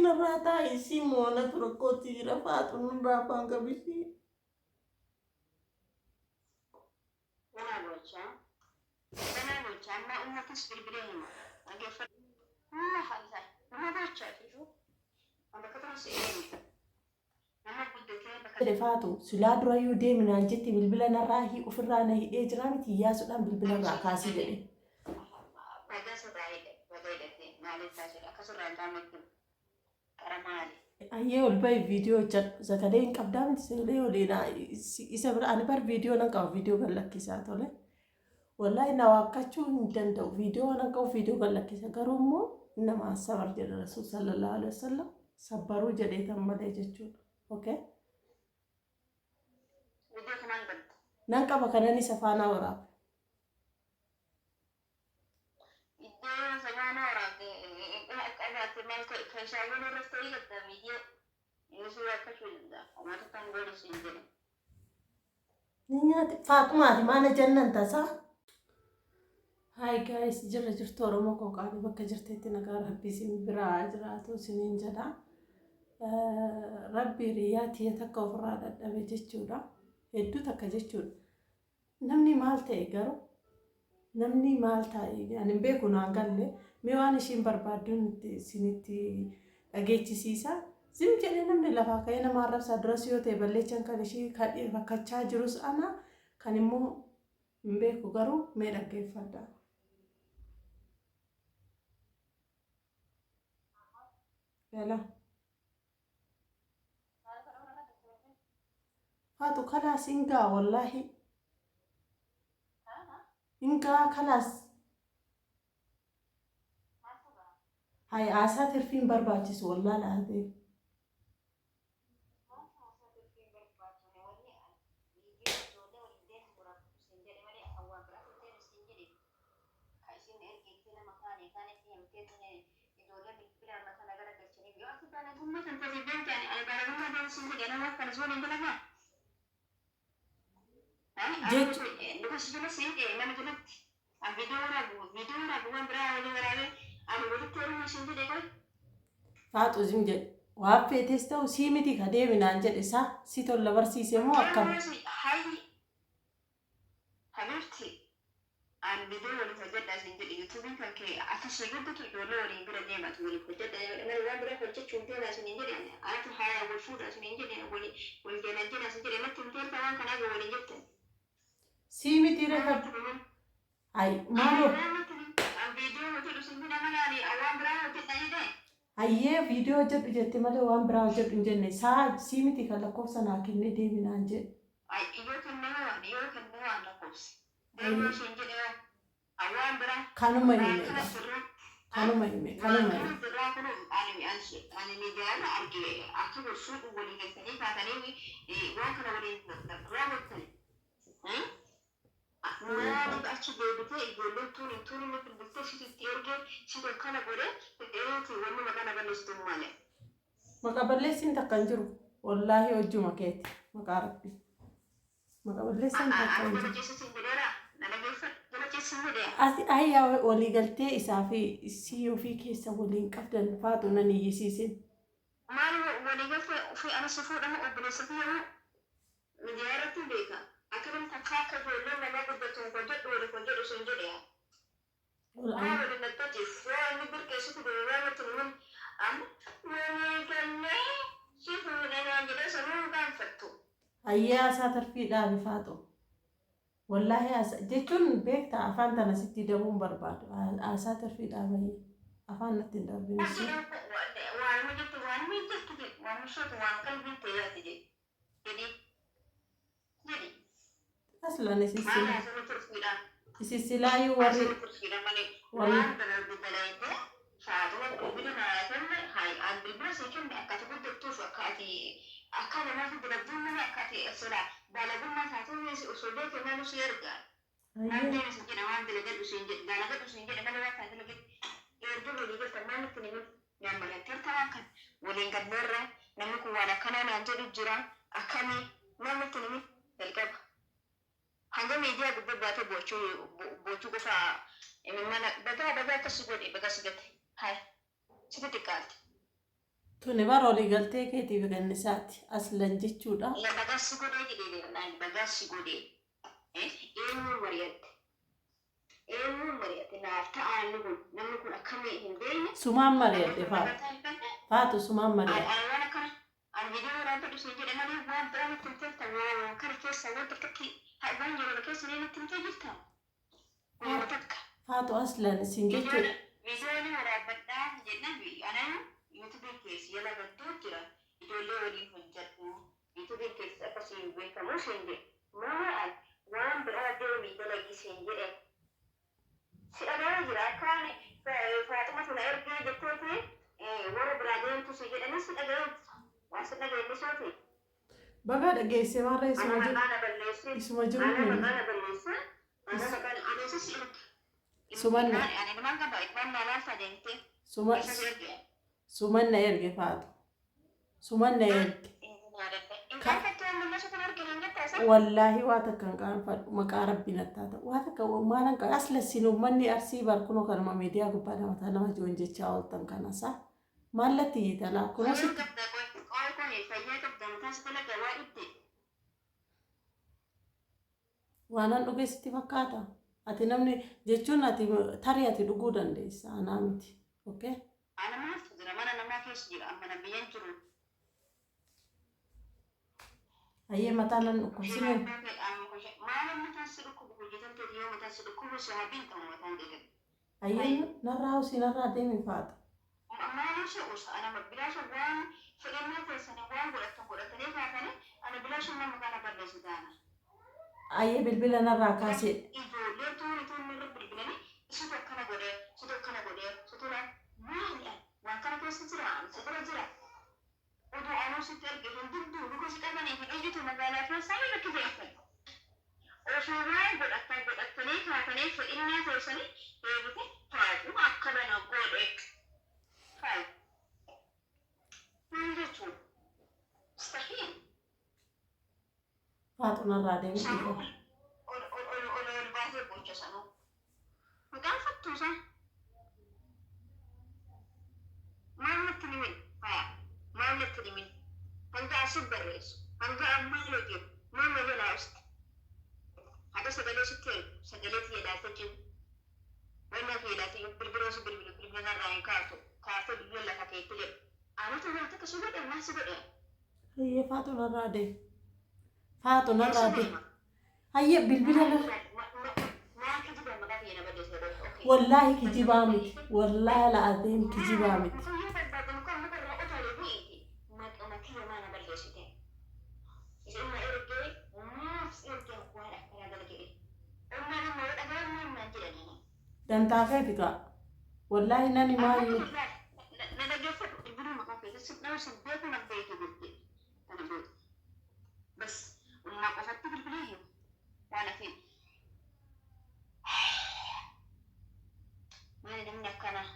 Narraa taa'i si moonatu rakkootti jira faatu nurraa afaan qabisi. Ganaa bochaa. Ganaa bochaa. Amma ummatis bilbilee hima. Dhageeffadhu. Humna haasaa. Nama bochaa fifu. Bakka tokko si eenyu. Nama guddatee bakka. Jedhe faatu silaa durayyuu deemi naan jetti bilbila narraa hii ofirraa na hidhee jira miti iyyaasuudhaan bilbila irraa kaasii jedhe. Baga sirraa hidhe. Baga hidhate. Maaliif taasisa? Akka sirraa hin taa'amnetti qara maali? Ayyee ol bahi viidiyoo hojjedhu sagalee hin qabdaa miti sagalee oliin isa bira ani bar viidiyoo nan qaba viidiyoo gad lakkisaa tole. Wallaahi na waakkachuu hin danda'u viidiyoo nan qabu viidiyoo gad lakkisa garuu immoo nama sabar jedha rasuul sallallahu alaihi wasallam sabbaruu jedhee tan malee jechuudha. Okay. Viidiyoo kanaan qabda. Nan qaba kanan isa faanaa waraaba. Iddoo sagaanaa waraabde qabaate maal keeshaawwan irratti ta'ii qabda viidiyoo inni suuraa akkachuu danda'a. Uummata kan goone siin jedhe. Ni nyaate faaxumaati maana jannan tasaa. Hi guys, jirra jirtu Oromoo koo qaalii bakka jirtetti nagaa rabbi isin biraa jiraatu isiniin jedha. Rabbi hiriyaa tiyya takka ofirraa dhadhabe jechuudha. Hedduu takka jechuudha. Namni maal ta'e garuu namni maal ta'e ani hin beeku naan galle mee waan ishiin barbaadduun isinitti dhageechisiisa. Zim jedhee namni lafaa ka'ee nama arrabsaa duras yoo ta'e balleechaan kan ishii kan rakkachaa jirus ana kan immoo hin beeku garuu mee dhaggeeffadha. Yala. Faatu kalaas hin gaa wallaahi. Hin gaa kalaas. Hay haasaa tirfiin barbaachisu wallaa laatee. Balagummaa kan ta'e beekte ani balagummaa ta'e siin jedhe nama kana si waliin dalagaa. Luka si jala siin jedhe nama jalatti. An viidiyoo waraabu viidiyoo waraabu waan biraa walii waraabee ani walitti heerumuu siin jedhe qoy. Faaxu zim jedhe. Waan feetes ta'u sii miti ka deemi naan jedhe saa si tolla barsiise moo akkam? Hayyi Habibti an video waliif hojjadhaa siin jedhe youtube kan kee akka sii guddatu ijoollee waliin bira deematu waliif hojjadha malee waan biraa hojjechuuf deemaa siin hin jedhe ani anatu haya wal fuudhaa siin hin jedhe wali wal janajjanaa siin jedhe natti himteerta waan kanaa gaa waliin jette. Sii miti re ka Ay maaloo. An video hojjedhu siin jedhe malee ani waan biraa hojjedha jedhe. Hayyee viidiyoo hojjedhu jette malee waan biraa hojjedhu hin jenne saa sii miti kan lakkoofsa naa kennee deemi naan jedhe. Ay yoo kenne hoo ani yoo kenne hoo an lakkoofsa. Deemi yoo siin jedhe hoo an waan biraa Kanuma waan hime kana egaa. jirra Kanuma hime waan kanuma kana hime. jirraa kun ani ani miidiyaa irra arge akka wal fuudhu walii galtanii kaatanii waan kana waliin raawwattan. Maaliif achi deebitee ijoolleen tuun hin tuun inni bilbiltee situ itti ergee situ akkana godhe eeti wanni maqaa na balleessitu maali? Maqa balleessiin takka hin jiru. Wallaahi hojjuma keeti. Maqaa rabbii. Maqa balleessaan takka Ani hin jala jiru. ceessu siin jedheera na dhageeffadhu jala ceessu siin jedhee. Ati ayyaa waliigaltee isaa fi sii ofii keessa waliin qabdan faatu nan iyyisiisin. Maali waliigaltee ofii ana si fuudhamu obboleessa kiyya moo Midiyaa irrattin beeka. Akkamiin takkaa akka ijoolleen namaa guddattuun hojjedhu waliif hojjedhu siin jedhe ani. Maa waliin dhaxxatiif yoo inni birqee si fide waa natti hin himin amma walii gallee si fuudhe naan jedhee sanuu hin qaanfattu. Hayyee haasaa tarfii dhaabi faaxoo. Wallaahi haasa jechuun beektaa afaan tana sitti dabuu hin barbaadu. Haasaa tarfii dhaabayyee afaan natti hin darbin ishee. Waanuma jette waanuma hin jettu jedhi waanuma isheetu waan qalbiin ta'e yaadde jedhi. Jedhi. Jedhi. Aslan isin Maal sila haasawni turfiidha. isin silaayyuu warri Haasawni turfiidha malee. warri Waan dalagdu dalaydee Faaxuma bilbila naa kenne hay an bilbila sii kenne akka ati guddattuuf akka ati akka namaatti dalagduu malee akka ati silaa baalagummaa taatee osoo beekee maalu sii ergaa. Maal hayyee deemi sin jedha waan dalagadhu siin jedhe daalagadhu siin jedhe malee waan kana dalagatti erga walii galtan maal natti hin himin naan mari'atteerta waan kana waliin galleerra namni kun waan akkanaa naan jedhu jira akkamii maal natti hin himin jalqaba hanga miidiyaa gubbaa baatee boochuu boochuu qofa imimmaan bagaa bagaa akkas si godhe bagaa si gate hay sitti xiqqaate. Tuni bara walii galtee keetiif gannisaati. Aslan jechuudha. Bagaa si godhee jedhee, bagaa si godhee. Eenyuun mari'atte? Eenyuun mari'atte? Naaf ta'aa inni kun, namni kun akkamii hin beekne. Sumaan mari'adhe, Faatu. Faatu, sumaan mari'adhe. Waan akkana ani viidiyoo waraabadhu siin jedhe malee waan biraa natti himteerta? Waan kana keessa waan tokkotti waan yeroo keessa ni natti himtee jirta? Yeroo takka. Faatu, aslan siin jechuudha. Viidiyoon waraabbadhaa jennaan anaan YouTubeii keessa jala galtuu jira. Ijoollee waliin hojjedhu. YouTubeii keessa akkasiin beekamu siin jedhe. Maal waan biraa deemii dalagii siin jedhe. Si dhagaa jira, akkaan Faaxuma tuna ergee jetteeti warra biraa deemtu si jedhanii si dhaga'e. Waan si dhaga'e sooti. Baga dhageesse, maarra isuma Ana jiru. maqaa na balleesse. Isuma jiru. Ana Ni. maqaa na balleesse. Ana maqaa adeemsa si erge. Sumanna. Ani ilmaan qaba, ilmaan naa laaltaa deemtee. Suma Isa si erge. Suman na erge, Faatu. Suman na erge. Wallaahi waa takka hin qaanfadhu, maqaa Rabbiin attaa ta'u. Waa takka maalan qaba as lassiin uummanni Arsii bar kunoo kanuma miidiyaa gubbaa nama ta'a nama jiruun jechaa ooltan kana sa maallatti hiitalaa kunoo sitti. Waanan dhugee sitti fakkaata. Ati namni jechuun ati tarii ati dhuguu dandeessa, anaa miti. Okay? Ana maaltu jira? Mana namaa keessa jira, amma na biyyan jiru. Ayyee, mataa nan dhukkubsine. Maal mataan si dhukkubu? Hojjetan ta'e yoo mataan si dhukkubu si habiin ta'u mataan jedhan. Ayyee, narraa usii, narraa deemi, Faata. Maaliif si usa? Ana bilaasha waan fedhannaa keessanii waan godhatan godhatanii kaatanii ana bilaasha nama kana balleessu taana. Ayyee, bilbila narraa kaasee. Ijoollee tuuni tuuni irra bilbilanii isitu akkana godhee, situ akkana godhee, situ maali waan kana keessa jira, ani si bira jira. Oduu anuu sitti erge hin dubduu, luka si qabanii hin iyyitu, magaalaa keessaa irratti beektan. Osoo waan godhatan godhatanii kaatanii fedhinnaa keessanii deebite taatu akkana na godhe. Hayi. Maal jechuun? Mustahiil. Faatu, narraa deemi, Sanuu dhiifama. ol ol ol ol ol baasee gocha sanuu. Maqaan fattuusaa. Maal natti himin? Haya. Maal natti himin? Hanga asin barreessu. Hanga ammaa jedhu. Maal na jalaa uste? Haga sagalee sitti ergu. Sagalee tiyya ilaaltee jiru. Wanna kee ilaaltee jiru. Bilbila si bilbilu. Bilbila narraa hin kaasu. Kaasee bilbila lafa keetti jedhu. Anatu waan takka si godhe, maal si godhe? Ayyee, Faatu, narraa deemi. Faatu, narraa deemi. Ayyee, bilbila narraa. Maal kijiba maqaa kiyya na balleesse? Okay. Wallaahi kijibaa miti. Wallaahi la'adeem kijibaa miti. Mukayyoo barbaadan kan muka irraa utaalee bu'iiti. Maqama kiyya maa na balleessite? Isin ergee maaf si ergee waan akkanaa dalagee? Ummaa nama yoo dhagaan maal naan jedhanii? Dantaa keeti kaa. Wallaahi nani maayyuu. Na dhaggeeffadhu, bilbiluu maqaa keessa si dhawuu sin beeku nan beeku jettee. Kana booda. Bas ummaa qofatti bilbilee himu. Waan ati maali namni akkanaa?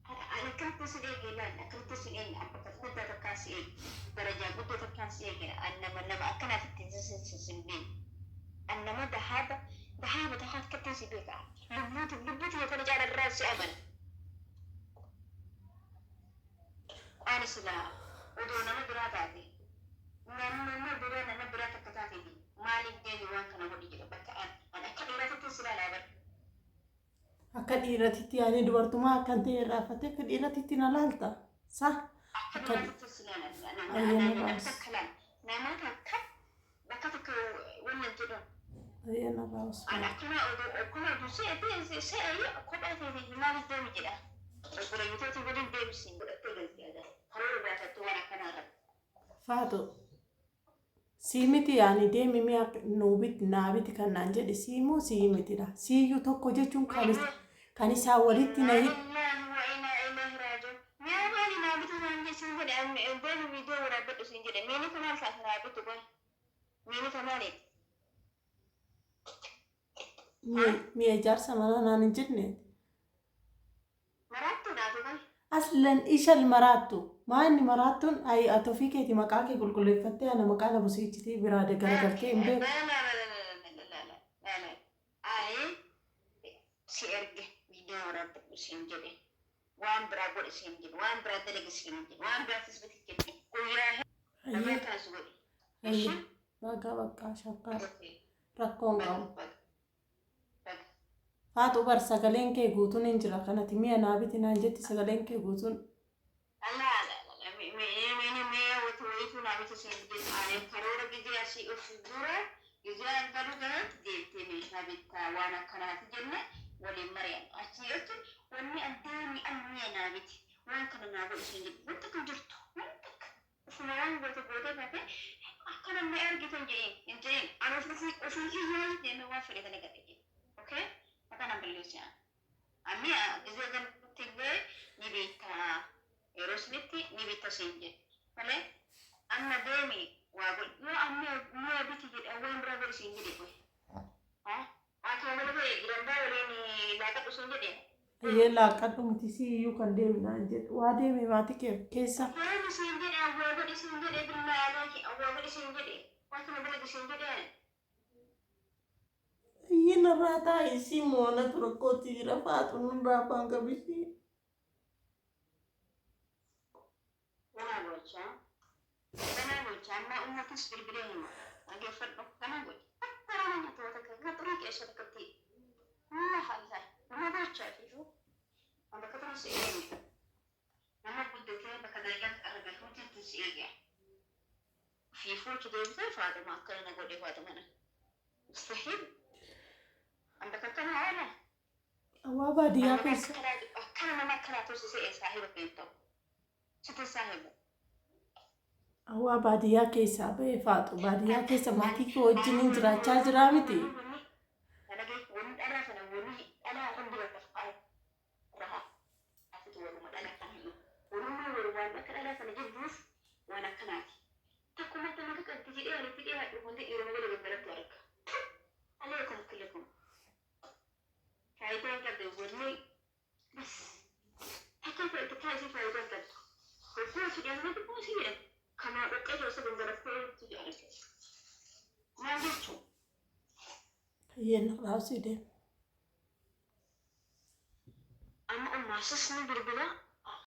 Ani akkanatti sin eege, ilaali, akkanatti sin eege, bakka guddaa takkaan si eege, darajaa guddoo takkaan si eege. Ani nama akkanaatitti sin beeku. Ani nama dahaaba dahaaba tahaa akkattiin si beeka. Lubbuuti lubbuuti yoo jaalarraa si amana. Ani silaa odoo nama biraa taate, nama biraa nama biraa takka taate, maaliif deemi waan kana godhi jedha bakka ani akka dhiiraatitti si ilaalaa bara. Akka dhiiratitti yaani dubartummaa akkan ta'e irraanfattee akka dhiiratitti na laalta. Sa Akka akka dhiiraatitti si ilaala. Ayyana Nama baas. takka laala. Nama takka bakka takka wannan jedhamu. Ayyana baas. Ani akkana odoo akkana odoo si'ee si'ee kophaa ta'e maaliif deemi jedha. Obboleeyyotooti waliin deemsi godhattee galtee agarra. Karoora baafattee waan akkanaa irratti. Faatu. Sii miti, yaani deemi mi'a nuu biti naa biti kan naan jedhe sii moo sii mitidha. Siiyyuu tokko jechuun kan isaa walitti na hidhe. Lillahi wa inna ilaihi raaji'uun. Mi'a maali naa bitu naan jechuun godhe, deemi viidiyoo waraabbadhu siin jedhe. Miini kun maal ta'a naa bitu kun? Miini kun maaliiti? Mi'a ijaarsa manaa naan hin jenne. Maraattuu naaf kun. Aslan ishal maraattu. Maa inni maraattuun ayi ati ofii keeti maqaa kee qulqulleeffattee ana maqaa na busiichitii biraa garagaltee hin beeku. Ani si erge viidiyoo waraabbadhu siin jedhe. Waan biraa godhi siin jedhu, waan biraa dalagi siin jedhu, waan biraatis biti jedhu. Guyyaa Hayyee nagaa taasisu godhi. Hayyee Ishi? baga bakka shakkaara Okay. rakkoon Baga qabu. baga baga. Faatu bar sagaleen kee guutuun hin jira kanati mi'a naa biti naan jetti sagaleen kee guutuun. Allah me me me wata wayituu naa biti siin jedhu ani karoora gizee asii of dura gizee an galu kanatti deemtee meeshaa bittaa waan akkanaati jenne waliin mari'an. Achii achi wanni an deemi an mi'a naa biti waan kana naa godhi siin jedhu wanta kan jirtu wanta akka ufuma waan goote gootee taate akka namni argitu hin jedhin hin jedhin ani ofii ofii kiyyaa deemee waan fedhe dalagadhe jedhe. Okay? Maqaa nan balleessi an. Ammi gizee galti illee ni beektaa yeroo sunitti ni bitta siin jedhe malee amma deemi waa godhi yoo ammi mi'a biti jedhe waan biraa godhi siin jedhe qoy haa haa wal godhe girandaa waliin laaqadhu siin jedhe. Hayyee laaqadhu miti si iyyuu kan deemi naan jedhe waa deeme maatii kee keessa. Deemi siin jedhe waa godhi siin jedhe billaa aleeki waa godhi siin jedhe waa kana dalagi siin jedhe. Hayyee narraa taa'i si moonatu rakkootti jira faatu nurraa afaan qabisi. Ganaa gochaa ganaa gochaa amma uummatas bilbilee hima dhageeffadhu ganaa godhi akka nama nyaata takka akka xurii keessa takkatti humna faayisaa nama gochaa fiifu bakka tokko si eegi nama guddatee bakka dalagaa argatu hojjetu si eegi fiifuu achi deebisee Faatuma akkana na godhe Faatuma na mustahil an bakka kana haala Waa baadiyyaa keessa. Akkana nama akkanaa tursiisee saahiba kee ta'u sitti saahibu. Waa baadiyyaa keessaa ba'ee faaxu baadiyyaa keessa maatii kee wajjin hin jiraachaa jiraa miti. Wanni dhalaa sana wanni dhalaa kan dura waluma dhalaa kan hiyyuu walummaa wal waan akka dhalaa sana jibbuuf waan akkanaati. Takkuma nama qabdi jedhee ani itti dhiyaadhu hundi dhiiruma jala gangalattu arga. Aleekum kullikum. Faayidaa hin qabdu wanni bas takka takka isii faayidaa hin qabdu. Hogguu asii dhiyaatu xiqqoo isii jedhan kanaa dhoqqee keessa gangalattee itti arga. Maal jechuun? Hayyee narraa asii deema. Amma ummaasis ni bilbila.